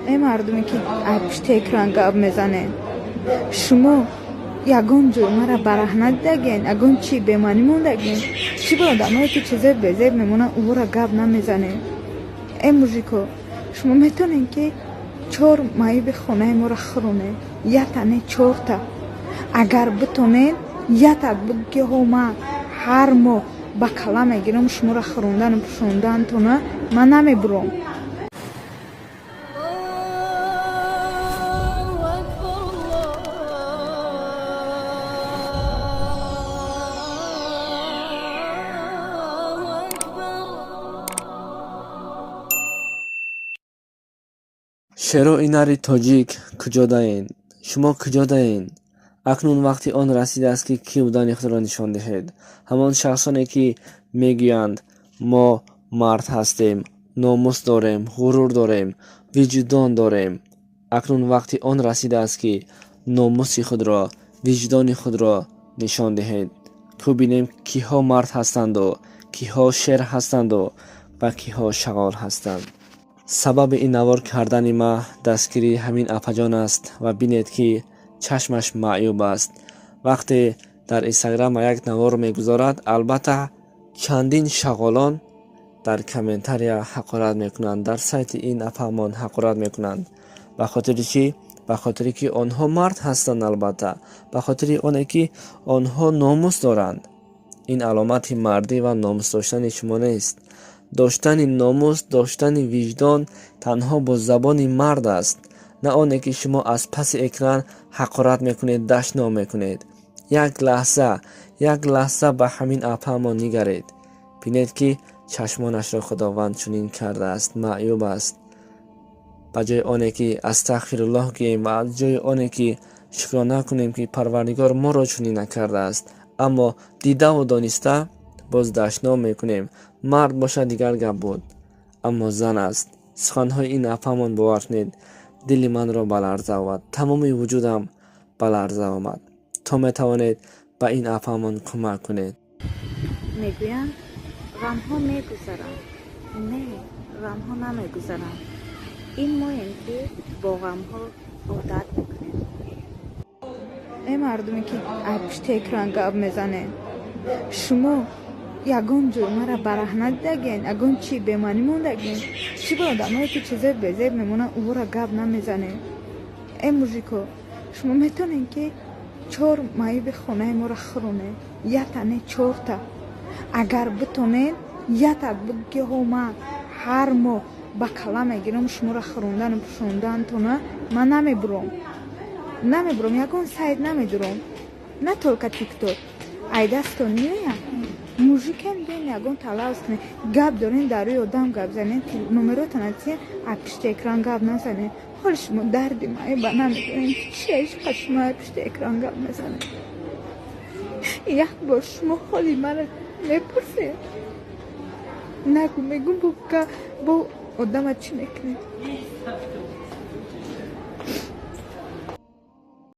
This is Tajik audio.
Э мардуме ки аз пушти экран гап мезанед, шумо ягон ҷой мара бараҳна дидаген, ягон чи бемаънӣ мондаген? Чӣ ба одамое ки чизои безеб мемонанд, ӯҳоро гап намезанед? Э мужико, шумо метавонед ки чор маиби хонаи моро хӯронед, ята не, чорта. Агар битонед, ята бигӯ ки ҳо, ман ҳар моҳ ба кала мегирам шуморо хӯрондану пӯшондантона, ман намебурам. Шерои нари тоҷик куҷодаен? Шумо куҷодаен? Акнун вақти он расидааст, ки кӣ будани худро нишон диҳед. Ҳамон шахсоне, ки мегӯянд, мо мард ҳастем, номус дорем, ғурур дорем, виҷдон дорем. Акнун вақти он расидааст, ки номуси худро, виҷдони худро нишон диҳед. Ку бинем, киҳо мард ҳастанду, киҳо шер ҳастанду ва киҳо шағол ҳастанд. Сабаби ин навор кардани ма дастгирии ҳамин апаҷон аст ва бинед, ки чашмаш маъюб аст. Вақте дар Инстаграм як навор мегузорад, албатта чандин шағолон дар комментария ҳақорат мекунанд, дар сайти ин апаамон ҳақорат мекунанд. Ба хотири чӣ? Ба хотире ки онҳо мард ҳастанд, албатта, ба хотири оне ки онҳо номус доранд. Ин аломати мардӣ ва номус доштани шумо нест. Доштани номус, доштани виҷдон танҳо бо забони мард аст, на оне ки шумо аз паси экран ҳақорат мекунед, дашном мекунед. Як лаҳза, як лаҳза ба ҳамин апаамон нигаред, бинед, ки чашмонашро Худованд чунин кардааст, маъюб аст. Ба ҷои оне ки астағфируллоҳ гӯем ва аз ҷои оне ки шукрона кунем, ки Парвардигор моро чунин накардааст, аммо дидаву дониста боз дашном мекунем. Мард бошад, дигар гап буд, аммо зан аст. Суханҳои ин апаамон, бовар кунед, дили манро ба ларза овард, тамоми вуҷудам ба ларза омад. То метавонед, ба ин апаамон кӯмак кунед. Мегӯянд, ғамҳо мегузаранд. Не, ғамҳо намегузаранд. Ин моем, ки бо ғамҳо одат мекунем. Э мардуме ки аз пушти экран гап мезанед, шумо ягон ҷой мара бараҳна дидаген, ягон чи бемаънӣ мондаген? Чӣ ба одамое ки чизои безеб мемонанд, ӯҳоро гап намезанед? Э мужико, шумо метавонед ки чор маиби хонаи моро хӯронед, ята не, чорта. Агар битонед, ята бигӯ ки ҳо, ман ҳар моҳ ба кала мегирам шуморо хӯрондану пӯшондантона, ман намебурам, намебурам, ягон сайт намедурам, на только Тикток. Ай дастон меояд? Мужикем, бен ягон талавз кунед, гап дорен, дар рӯи одам гап занед, номеротона тиен, аз пушти экран гап назанед. Ҳоли шумо дарди маиба намедонед чиеш, шумо аз пушти экран гап мезанед. Як бор шумо ҳоли мара мепурсед? Нагу, мегум, бо одама чӣ мекунед?